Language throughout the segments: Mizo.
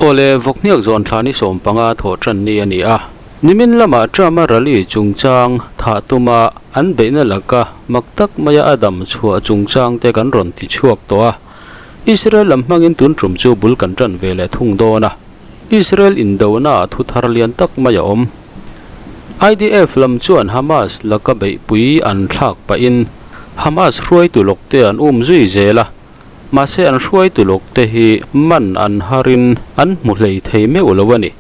Awle, Vawkhniak zawn thla ni 15 thawh tan ni a ni a. Nimin lamah Trump-a rally chungchang thah tuma an beihna laka mak tak maia a dam chhuah chungchang te kan rawn ti chhuak tawh a. Israel lam hmangin tun tum chu bul kan tan ve leh thung dawn a. Israel indona ah thu thar lian tak mai a awm. IDF lam chuan Hamas laka beihpui an thlak pahin Hamas hruaitu lawk te an um zui zel a. Mahse an hruaitu lawk te hi man an harin an hmu hlei thei meuh lo a ni.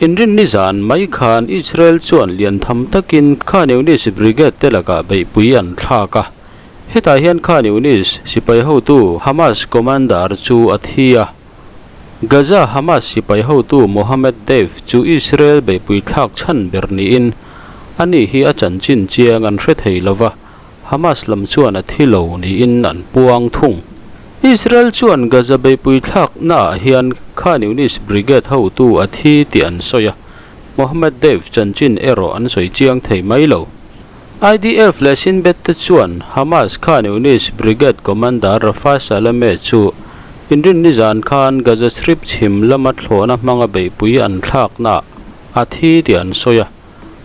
Inrinni zan mai khan Israel chuan lian tham takin Khan Younis Brigade te lakah beihpui an thlak a. Hetah hian Khan Younis sipai hotu Hamas commander chu a thi a. Gaza Hamas sipai hotu Mohammed Deif chu Israel beihpui thlak chhan ber niin ani hi a chanchin chiang an hre thei lo va, Hamas lam chuan a thi lo niin an puang thung. Israel chuan Gaza beihpui thlaknaah hian Khan Younis Brigade hotu a thi tih an sawi a, Mohammed Deif chanchin erawh an sawi chiang thei mai lo. IDF leh Shin Bet te chuan Hamas Khan Younis Brigade Commander Rafa Salameh chu inrinni zan khan Gaza Strip chhim lama thlawhna hmanga beihpui an thlaknaah a thi tih an sawi a.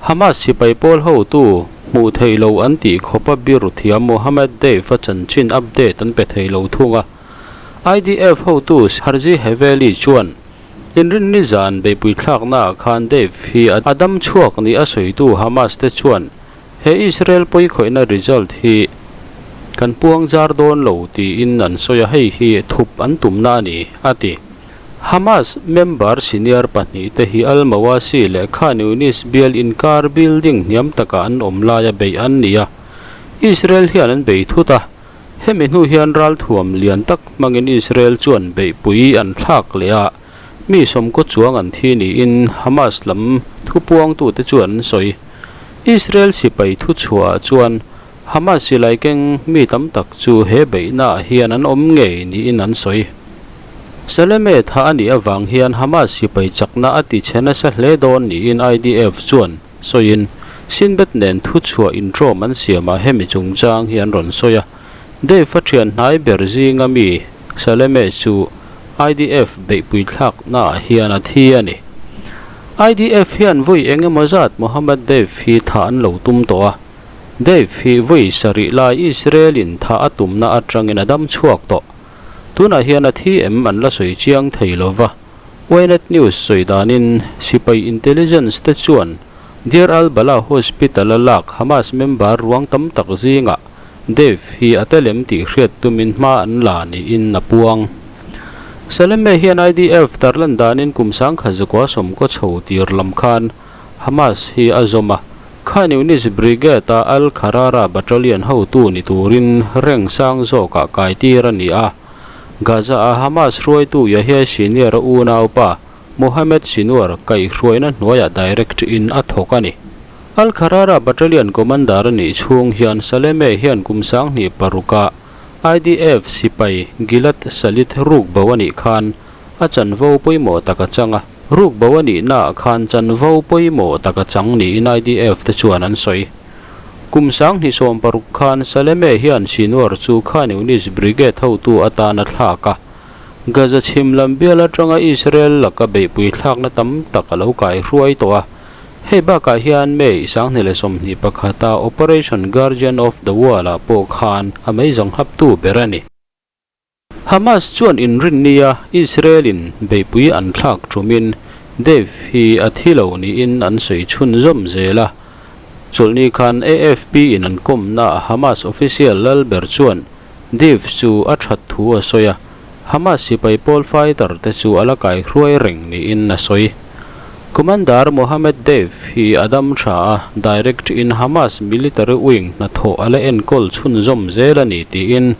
Hamas sipai pawl hotu hmuh theih lo an tih khawpa biru thiam Mohammed Deif-a chanchin update an pe thei lo thung a. IDF hotu Herzi Haveli chuan Inrinni zan beihpui thlaknaah khan Deif hi a dam chhuak nih a sawitu Hamas te chuan he Israel pawikhawihna result hi kan puang zar dawn lo tiin an sawi a, hei hi thup an tumna a ni, a ti. Hamas member senior pahnihte hi Al-Mawasi leh Khan Younis bial inkar building hniam takah an awm laia beih an ni a, Israel hian an bei thut a. Hemi hnu hian ralthuam lian tak hmangin Israel chuan beihpui an thlak leh a, mi sawmkaw chuang an thi niin Hamas lam thupuangtute chuan an sawi. Israel sipai thuchhuahah chuan Hamas silai keng mi tam tak chu he beihnaah hian an awm ngei niin an sawi. Salameh tha a nih avang hian Hamas sipai chakna a tichhe nasa hle dawn niin IDF chuan Sawiin, Shin Bet nen thuchhuah intrawm an siamah hemi chungchang hi an rawn sawi a. Deif a thian hnai ber zinga mi Salameh chu IDF beihpui thlaknaah hian a thi a ni. IDF hian vawi eng emaw zat Mohammed Deif hi thah an lo tum tawh a. Deif hi vawi sarih lai Israel-in thah a tumna atangin a dam chhuak tawh. Tunah hian a thi em an la sawi chiang thei lo va. Ynet News sawi danin sipai intelligence te chuan Deir al-Balah Hospital a lak Hamas member ruang tam tak zingah Deif hi a telem tih hriat tumin hma an la niin a puang. Salameh hian IDF tarlan danin kum sangkhat zakua sawmkaw chho tir lam khan Hamas hi a zawm a, Khan Younis Brigade-a Al-Kharara Battalion hotu ni turin rank sang zawkah kaitir a ni a. Gaza-a Hamas hruaitu Yahya Sinwar-a unaupa Mohammed Sinwar kaihhruaina hnuaiah direct in a thawk a ni. Al-Kharara Battalion Commander a nih chhung hian Salameh hian kum 2006-ah IDF sipai Gilad Shalit ruk bo a nih khan a chanvo pawimawh tak a chang a, ruk bo a nihnaah khan chanvo pawimawh tak a chang niin IDF te chuan an sawi. Kum 2016 khan Salameh hian Sinwar chu Khan Younis Brigade hotu atan a thlak a. Gaza chhim lam bial atanga Israel laka beihpui thlakna tam tak a lo kai hruai tawh a. Hei bakah hian May 2021 a Operation Guardian of the Wall-ah pawh khan a meizang haptu ber a ni. Hamas chuan inrinnia Israel-in beihpui an thlak thumin Deif hi a thi lo niin an sawi chhunzawm zel a. Chawlhni khan AFP-in an kawmnaah Hamas official lal ber chuan Deif chu a that thu a sawi a, Hamas sipai pawl fighter te chu a la kaihruai reng niin a sawi. Commander Mohammed Deif hi a dam tha a, direct in Hamas military wing hnathawh a la enkawl chhunzawm zel a ni tiin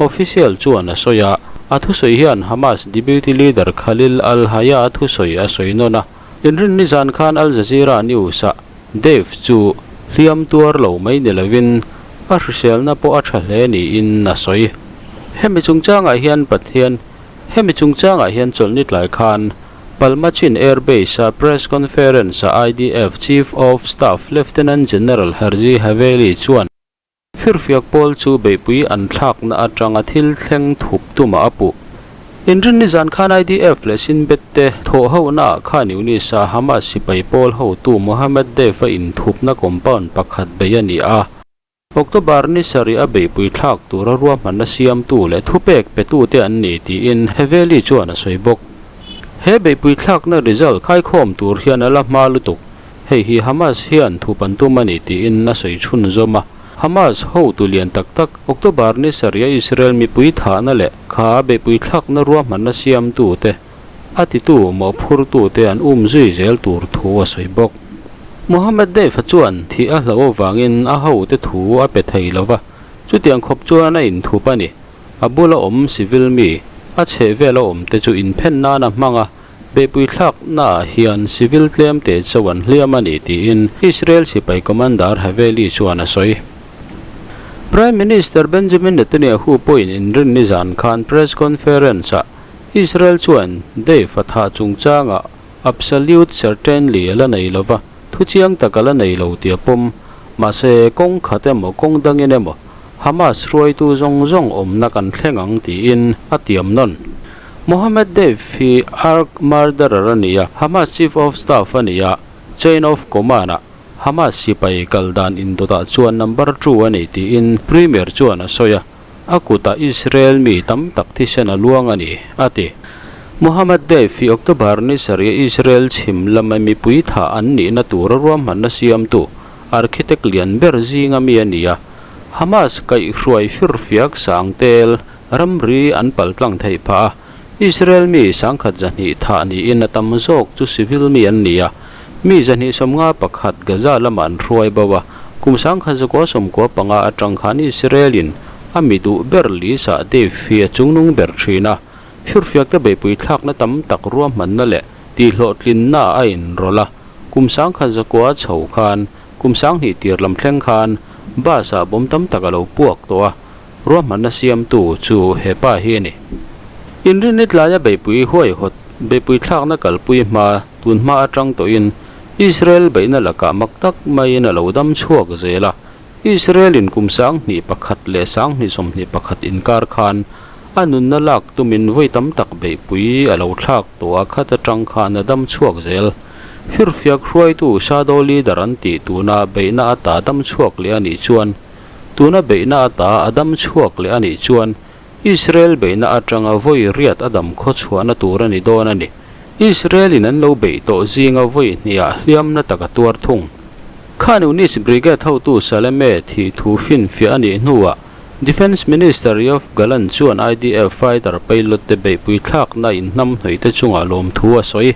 Official chuan a sawi a, a thusawi hian Hamas deputy leader Khalil al-Hayya thusawi a sawi nawn a. Inrinni zan khan Al Jazeera News-ah Deif chu hliam tuar lo mai ni lovin a hriselna pawh a tha hle niin a sawi. Hemi chungchangah hian Pathian Hemi chungchangah hian chawlhni tlai khan Palmachin Air Base-a press conference-ah IDF Chief of Staff Lieutenant General Herzi Haveli chuan, Firfiak pawl chu beihpui an thlakna atanga thil thleng thup tumah a puh. Inrinni zan khan IDF leh Shin Bet te thawhhonaah Khan Yunis-a Hamas sipai pawl hotu Mohammed Deif-a inthupna compound pakhat bei a ni a. October ni sarih a beihpui thlak tura ruahmanna siamtu leh thupek petute an ni tiin Haveli chuan a sawi bawk. He beihpui thlakna result khaikhawm tur hian a la hma lutuk. Hei hi Hamas hian thup an tum a ni tiin a sawi chhunzawm a. Hamas hotu lian tak tak October ni sarih a Israel mipui thahna leh kha beihpui thlakna ruahmanna siamtute a titu mawhphurtute an um zui zel tur thu a sawi bawk. Mohammed Deif-a chuan thih a hlauh avangin a hote thu a pe thei lo va, chutiang khawp chuan a inthup a ni. A bula awm civil mi, a chhehvela awmte chu inphen nan a hmang a, Beihpui thlaknaah hian civil tlemte cho an hliam a ni tiin Israel sipai commander Haveli chuan a sawi. Prime Minister Benjamin Netanyahu pawhin inrinni zan khan press conference-ah Israel chuan Deif a thah chungchangah absolute certainly a la nei lo va, thu chiang tak a la nei lo tih a pawm. Mahse, kawng khat emaw kawng dangin emaw Hamas hruaitu zawng zawng awmna kan thleng ang tiin a tiam nawn. Mohammed Deif hi ark murderer a ni a, Hamas chief of staff a ni a, chain of command-ah Hamas sipai kal dan indawtah chuan number two a ni tiin Premier chuan a sawi a, a kutah Israel mi tam tak thisen a luang a ni, a ti. Mohammed Deif hi October ni sarih Israel chhim lama mipui thah an nihna tura ruahmanna siamtu architect lian ber zinga mi a ni a, Hamas kaihhruai firfiak sang tel ramri an pal tlang theih phah a, Israel mi sangkhat zahnih thah niin a tam zawk chu civil mi an ni a, mi zahnih 51 Gaza lamah an hruai bo a, kum 1995 atang khan Israel-in a mi duh ber Lisa Deif hi a chungnung ber thin a, firfiakte beihpui thlakna tam tak ruahmanna leh tihhlawhtlinna a inrawlh a, kum 1900 chho khan Kum 2000 tir lam thleng khan bus ah bawm tam tak a lo puak tawh a, ruahmanna siamtu chu he pa hi a ni. Inrinni tlaia beihpui huaihawt, beihpui thlakna kalpui hma tun hma atang tawhin Israel beihna lakah mak tak maiin a lo dam chhuak zel a, Israel in kum 2001 leh 2021 inkar khan a nunna lak tumin vawi tam tak beihpui a lo thlak tawh a, khat atang khan a dam chhuak zel. Firfiak hruaitu Shadow Leader an tih tuna beihna ata dam chhuak leh a nih chuan tuna beihna ata a dam chhuak leh a nih chuan Israel beihna atanga vawi riat a dam khaw chhuahna tur a ni dawn a ni. Israel in an lo beih tawh zinga vawi hniah hliamna tak a tuar thung. Khan Yunis Brigade hotu Saleme thih thu finfiah a nih hnuah Defence Minister Yoav Gallant chuan IDF fighter pilot te beihpui thlakna inhnamhnawih te chungah lawmthu a sawi.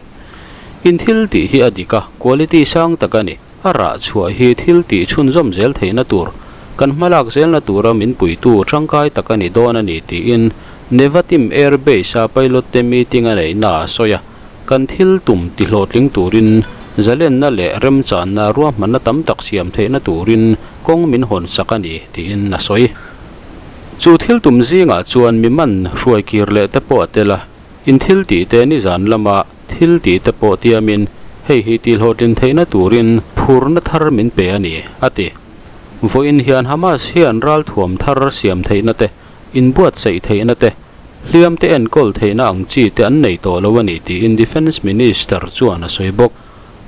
In thil tih hi a dik a, quality sang tak a ni. A rah chhuah hi thil tih chhunzawm zel theihna tur, kan hmalak zelna tura min puitu tangkai tak a ni dawn a ni tiin Nevatim Air Base-a pilot te meeting a neihna a sawi a. Kan thil tum ti hlawhtling turin zalenna leh remchanna ruahmanna tam tak siam theihna turin kawng min hawn sak a ni tiin a sawi. Chu thil tum zingah chuan mi man hruai kir leh te pawh a tel a. In thil tih te nizan lama thil tih te pawh tiamin hei hi tihhlawhtlin theihna turin phurna thar min pe a ni, a ti. Vawiin hian Hamas hian ralthuam thar siam theihna te, inbuatsaih theihna te, hliam te enkawl theihna ang chi te an nei tawh lo a ni tiin Defence Minister chuan a sawi bawk.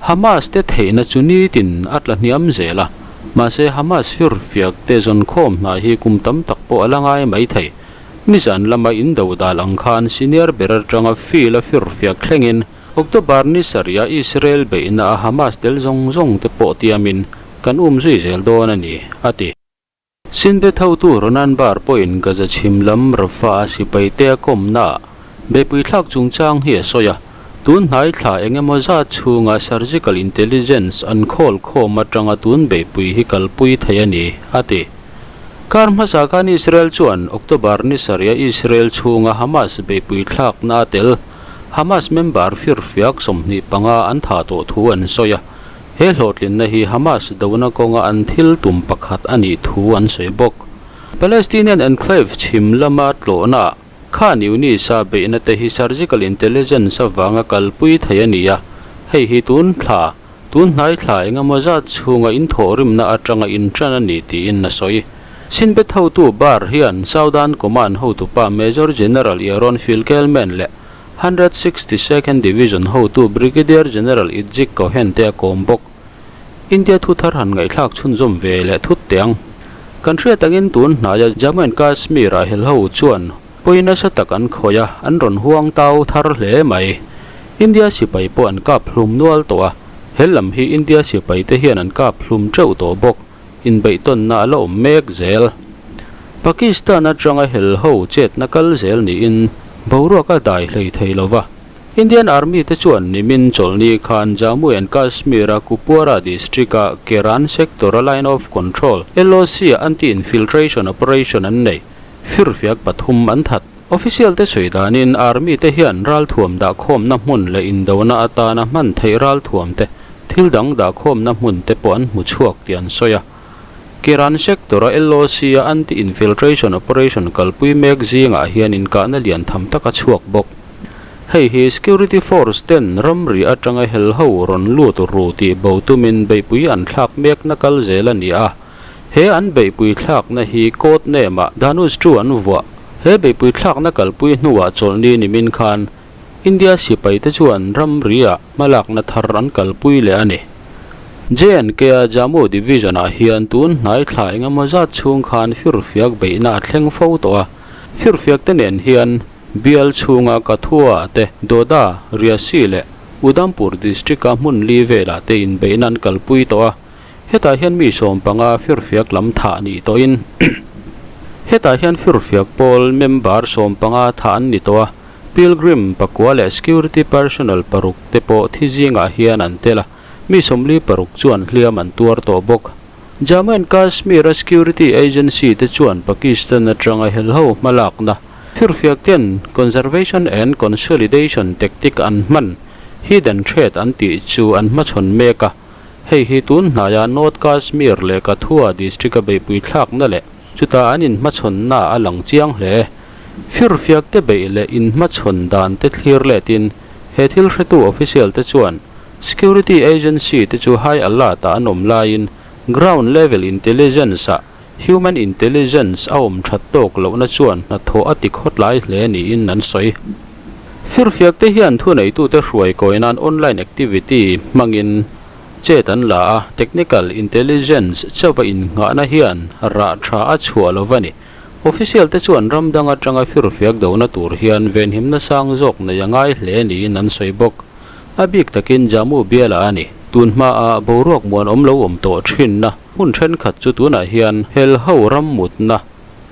Hamas te theihna chu nitin a tla hniam zel a, mahse Hamas firfiak te zawnkhawm hna hi kum tam tak pawh a la ngai mai thei. Nizan lama in do dal ang khan senior ber atanga field a firfiak thlengin October ni sarih a Israel beihna a Hamas tel zawng zawng te pawh tiamin kan um zui zel dawn a ni, a ti. Shin Bet hotu Ronan Bar pawhin Gaza chhim lam Rafah a sipai te a kawmna ah beihpui thlak chungchang hi a sawi a, tun hnai thla eng emaw zat chhunga surgical intelligence an khawl khawm atanga tun beihpui hi kalpui thei a ni, a ti. Kar hmasa khan Israel chuan October ni sarih a Israel chhunga Hamas beihpui thlakna a tel. Hamas member firfiak 25 an thah tawh thu an sawi a, he hlawhtlinna hi Hamas dona kawnga an thil tum pakhat a nih thu an sawi bawk. Palestinian enclave chhim lama tlawhnaah Khan Yunis-a beihna te hi surgical intelligence avanga kalpui thei a ni a, hei hi tun thla Tun hnai thla engemaw zat chhunga inthawhrimna atanga inṭan a ni tiin a sawi. Shin Bet hotu Bar hian Southern Command hotupa Major General Yaron Finkelman leh 162nd Division hotu Brigadier General Itzik Cohen te a kawm bawk. India thu thar han ngaihthlak chhunzawm ve leh thut teh ang. Kan hriat angin tun hnaia Jammu and Kashmir-ah helho chuan pawi nasa tak an khawih a, an rawn huang tau thar hle mai. India sipai pawh an kap hlum nual tawh a, he lam hi India sipai te hian an kap hlum teuh tawh bawk, inbeihtawnna a la awm mek zel. Pakistan atanga helho chetna kal zel niin boruak a dai hlei thei lo va. Indian Army te chuan nimin chawlhni khan Jammu and Kashmir-a Kupwara district-a Keran sector-a Line of Control, LOC, ah anti-infiltration operation an nei. Firfiak pathum an that. Official te sawi danin Army te hian ralthuam dahkhawmna hmun leh indona atana hman theih ralthuam te, thil dang dahkhawmna hmun te pawh an hmu chhuak tih an sawi a. Kiran sector-a LOC-a anti-infiltration operation kalpui mek zingah hian inkahna lian tham tak a chhuak bawk. Hei hi security force ten ramri atanga helho rawn lut ru tih bo tumin beihpui an thlak mekna kal zel a ni a. He an beihpui thlakna hi code name-ah Dhanush chu an vuah. He beihpui thlakna kalpui hnuah chawlhni nimin khan India sipaite chuan ramri-ah hmalakna thar an kalpui leh a ni. J&K-a Jammu Division-ah hian tun hnai thla engemaw zat chhung khan firfiak beihna a thleng fo tawh a. Firfiak te nen hian bial chhunga Kathua te, Doda, Reasi leh Udhampur district-a hmun li velah te inbeihna an kalpui tawh a. Hetah hian mi sawmpanga firfiak lam thah nih tawhin Hetah hian firfiak pawl member sawmpanga thah an ni tawh a. Pilgrim pakua leh security personnel paruk te pawh thi zingah hian an tel a, mi 46 chuan hliam an tuar tawh bawk. Jammu and Kashmir-a security agency te chuan Pakistan atanga helho hmalakna firfiak ten conservation and consolidation tactic an hman hidden threat an tih chu an hmachhawn mek a, hei hi tun hnaia North Kashmir leh Kathua district-a beihpui thlakna leh chuta an inhmachhawnna a lang chiang hle. Firfiak te beih leh inhmachhawn dan te thlir letin he thil hretu official te chuan security agency te chu high alert ah an awm laiin ground level intelligence ah human intelligence a awm that tawk lohna chuan hnathawh a ti khawtlai hle niin an sawi. Firfiak te hian thuneitute hruai kawi nan online activity hmangin chet an la a, technical intelligence chauha innghahna hian rah tha a chhuah lo va ni. Official te chuan ram dang atanga firfiak dohna tur hian venhimna sang zawk nei a ngai hle niin an sawi bawk. A bik takin Jammu bialah a ni. Tun hmaah boruak muan awm lo awm tawh thinna hmun thenkhat chu tunah hian hel ho ram mutna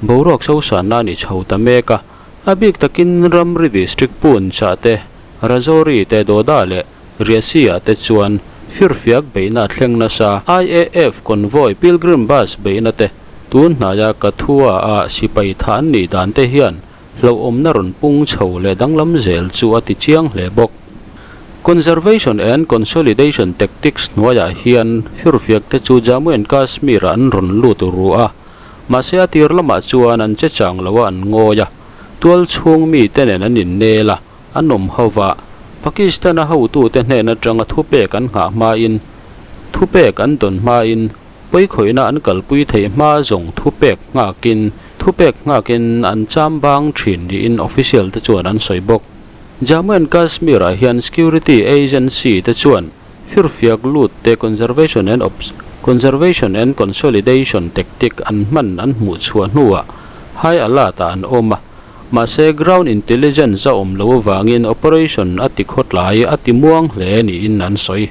boruak sosanna a ni chho ta mek a. A bik takin ramri district Poonch-ah te, Rajouri te, Doda leh Reasi-ah te chuan firfiak beihna a thleng nasa. IAF convoy pilgrim bus beihna te Tun hnaia Kathua-a sipai tha an nih dan te hian hlauhawmna rawn pung chho leh danglam zel chu a ti chiang hle bawk. Conservation and Consolidation Tactics hnuaiah hian firfiak te chu Jammu and Kashmir-ah an rawn lut ru a, mahse a tir lamah chuan an che chang lo a an ngawi a, tual chhung mite nen an innel a, an awm ho va, Pakistan-a hotute hnen atanga thupek an nghah hmain thupek an dawn hmain Pawikhawihna an kalpui theih hma zawng thupek nghakin thupek nghakin an cham bang thin niin official te chuan an sawi bawk. Jammu and Kashmir ah hian security agency te chuan firfiak lut te conservation and conservation and consolidation tactic an hman an hmuh chhuah hnuah high alert ah an awm a, mahse ground intelligence a awm lo avangin operation a ti khawtlai a ti muang hle niin an sawi.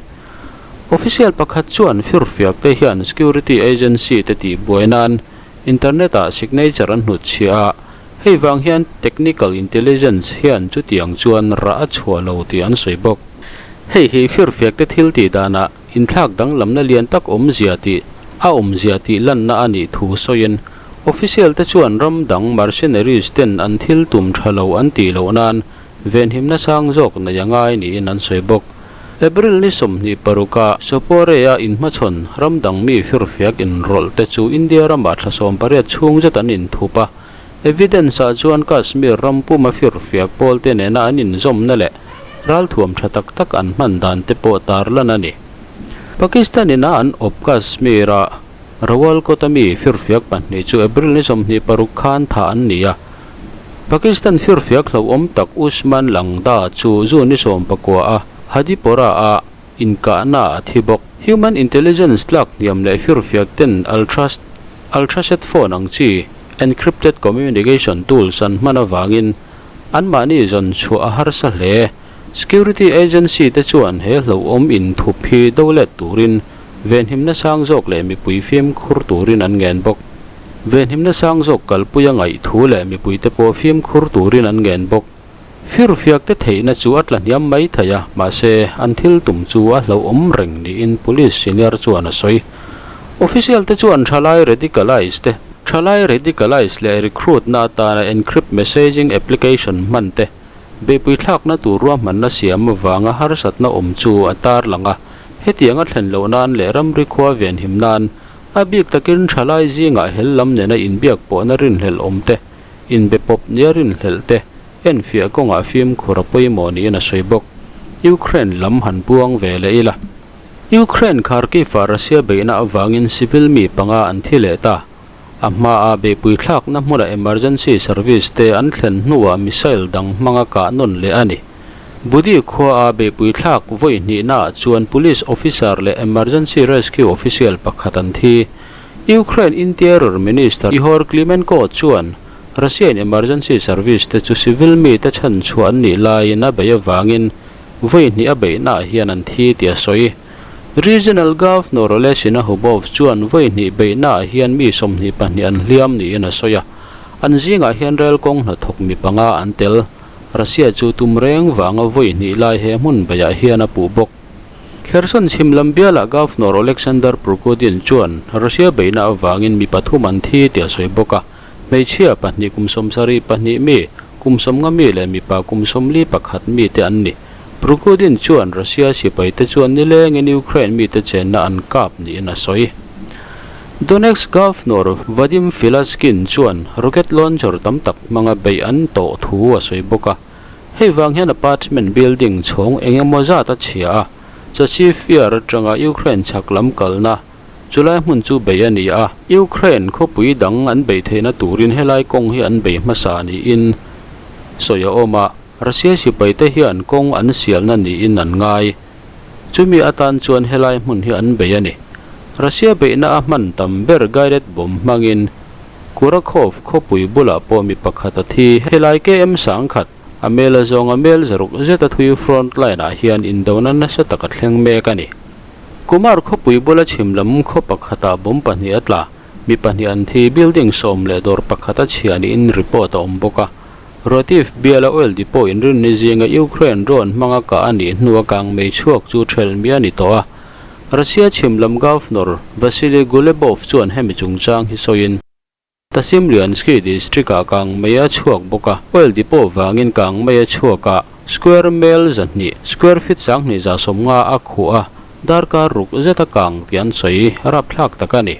Official pakhat chuan firfiak te hian security agency te tih buai nan internet ah signature an hnut chhiah a, hei vang hian technical intelligence hian chutiang chuan rah a chhuah lo tih an sawi bawk. Hei hi firfiak te thil tih danah inthlak danglamna lian tak awmzia tih a awmzia tih lanna a nih thu sawiin official te chuan ram dang mercenaries ten an thil tum tha lo an tih loh nan venhimna sang zawk nei a ngai niin an sawi bawk. April ni 26-a Sopore-a inhmachhawn ram dang mi firfiak inrawlh te chu India ramah thla 18 chhung zet an inthup a. Evidence-ah chuan Kashmir ram puma firfiak pawl te nena an inzawmna leh ralthuam tha tak tak an hman dan te pawh tarlan a ni. Pakistan-in a an awp Kashmir-a. Rawalkot-a mi firfiak pahnih chu April ni 26 khan thah an ni a. Pakistan firfiak hlauhawm tak Usman Langda chu June ni 19 a Hadipora-a inkahna a thi bawk. Human intelligence tlak hniam leh firfiak ten ultra ultrasat phone ang chi encrypted communication tools an hman avangin anmahni zawn chhuah a harsa hle. Security agency te chuan he hlauhawm inthup hi do let turin venhimna sang zawk leh mipui fimkhur turin an ngen bawk. Venhimna sang zawk kalpui a ngaih thu leh mipuite pawh fimkhur turin an ngen bawk. Firfiak te theihna chu a tla hniam mai thei a, mahse an thil tum chu a hlauhawm reng niin Police senior chuan a sawi. Official te chuan thalai radicalise te, thalai radicalise leh recruit na atana encrypt messaging application hman te, Beihpui thlakna tur ruahmanna siam avanga harsatna awm chu a tarlang a, hetianga thlen loh nan leh ramri khua venhim nan a bik takin thalai zingah hel lam nena inbiak pawhna rinhlelh awm te, inbe pawp nia rinhlelh te enfiah kawngah fimkhur a pawimawh niin a sawi bawk. Ukraine lam han puang ve leh ila. Ukraine Kharkiv-ah Russia beihna avangin civil mi panga an thi leh ta. A hmaa beihpui thlakna hmuna emergency service te an thlen hnuah missile dang hmanga kah nawn leh a ni. Budi khuaa beihpui thlak vawi hnihnaah chuan police officer leh emergency rescue official pakhat an thi. Ukraine Interior Minister Ihor Klimenko chuan Russia-in emergency service te chu civil mite chhanchhuah an nih laiin a beih avangin vawi hnih a beihnaah hian an thi tih a sawi. Regional Governor Olesina Hubov chuan vawi hnih beihnaah hian mi 22 an hliam niin a sawi a, an zingah hian rel kawng hnathawk mi panga an tel. Russia chu tum reng vanga vawi hnih lai he hmun beihah hian a puh bawk. Kherson chhim lam bialah Governor Oleksandr Prokudin chuan Russia beihna avangin mi pathum an thi tih a sawi bawk a, hmeichhia pahnih kum 72 mi, kum 50 mi leh mipa kum 41 mite an ni. Prigozhin chuan Russia sipaite chuan nilengin Ukraine mite chenna an kap niin a sawi. Donetsk Governor Vadim Filaskin chuan rocket launcher tam tak hmanga beih an tawh thu a sawi bawk a. Hei vang hian apartment building chhawng eng emaw zat a chhia a, Chasiv Yar atanga Ukraine chhak lam kalna chulai hmun chu bei a ni a. Ukraine khawpui dang an beih theihna turin helai kawng hi an bei hmasa niin sawi a awm a. Russia sipaite hian kawng an sialna niin an ngai. Chumi atan chuan helai hmun hi an bei a ni. Russia beihna a hman tam ber guided bomb hmangin Kurakhov khawpui bulah pawh mi pakhat a thi. Helai KM sangkhat, a mel a zawng a mel zaruk zeta thui front line ah hian indona nasa tak a thleng mek a ni. Kumar khawpui bula chhim lam khaw pakhatah bomb pahnih a tla. Mi pahnih an thi, building sawm leh dawr pakhat a chhia niin report a awm bawk a. Rotiv biala oil depot inrinni zinga Ukraine drone hmanga kah a nih hnua kang mei chhuak chu ṭhelh mi a ni tawh a. Russia chhim lam Governor Vasily Gulebov chuan hemi chungchang hi sawiin, Tasimlyansky district-ah kang mei a chhuak bawk a, oil depot vangin kang mei a chhuak a, square mel 200, square feet 2150 a khuh a, darkar ruk zeta kang tih an sawi rapthlak tak a ni.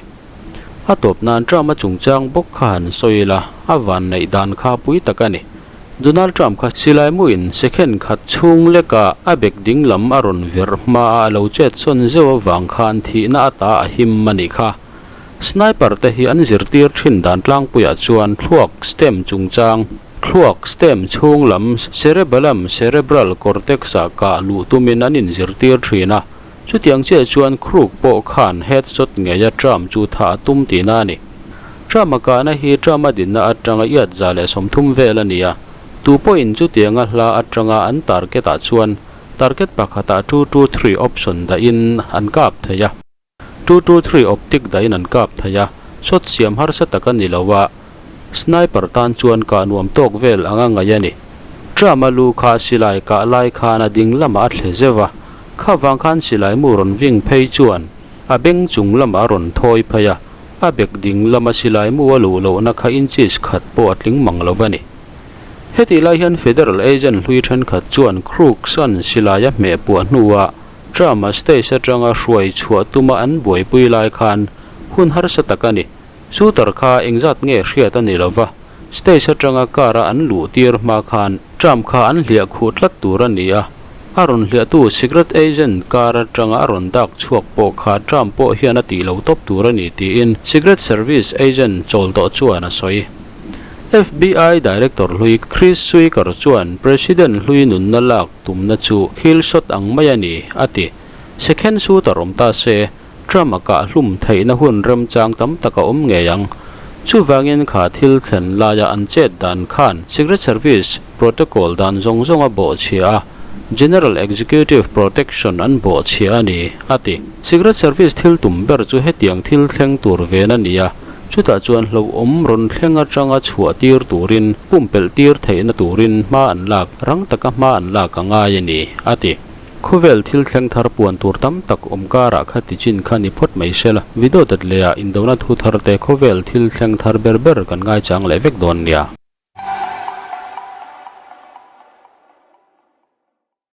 A tawp nan Trump a chungchang bawk kha han sawi ila, a van neih dan kha pui tak a ni. Donald Trump kha silai muin second khat chhung leka a bek ding lam a rawn verh hmaa a lo chet sawn zeuh avang khan thihna ata a him a nih kha. Sniper te hi an zirtir thin dan tlangpuiah chuan thluak stem chungchang, thluak stem chhung lam cerebellum cerebral cortex ah kah luh tumin an inzirtir thin a. Chutiang chiah chuan Krug pawh khan headshot ngeia Trump chu thah a tum tihna a ni. Trump a kahna hi Trump a dinna atanga iat 130 vel a ni a, tu pawhin chutianga hla atanga an target ah chuan target pakhatah 223 option dahin an kap thei a. 223 optic dahin an kap thei a, shot siam harsa tak a ni lo a, Sniper tan chuan kah nuam tawk vel anga ngaih a ni. Trump a lu kha silai kah lai khan a ding lamah a thle zeuh a, kha vang khan silai mu rawn ving phei chuan a beng chung lamah a rawn thawi phei a, a bek ding lama silai mu a luh lohna kha inches khat pawh a tling mang lo a ni. Hetih lai hian Federal agent hlui thenkhat chuan Crooks-a'n silai a hmeh puah hnuah Trump-a stage atanga hruai chhuah tuma an buaipui lai khan hun harsa tak a ni. Shooter kha engzat nge hriat a ni lo va, stage atanga car a an luh tir hma khan Trump kha an hliah khuh tlat tur a ni a. A rawn hliahtu Secret Agent kar atanga a rawn dak chhuak pawh kha Trump pawh hian a tih lo tawp tur a ni tiin Secret Service agent chawl tawh chuan a sawi. FBI Director hlui Chris Swicker chuan President hlui nunna lak tumna chu kill shot ang mai a ni, a ti. Second shooter awm ta se, Trump a kah hlum theihna hun remchang tam tak a awm ngei ang. Chuvangin kha thil thlen laia an chet dan khan Secret Service protocol dan zawng zawng a bawhchhia a, General Executive Protection an bawhchhia a ni, a ti. Secret Service thil tum ber chu hetiang thil thleng tur ven a ni a, chutah chuan hlauhawm rawn thleng atanga chhuah tir turin, pumpelh tir theihna turin hma an lak, rang taka hma an lak a ngai a ni, a ti. Khawvel thil thleng thar puan tur tam tak awm karah kha ti chin kha ni phawt mai se la, video dat leh ah indona thu thar te khawvel thil thleng thar ber ber kan ngaichang leh vek dawn nia.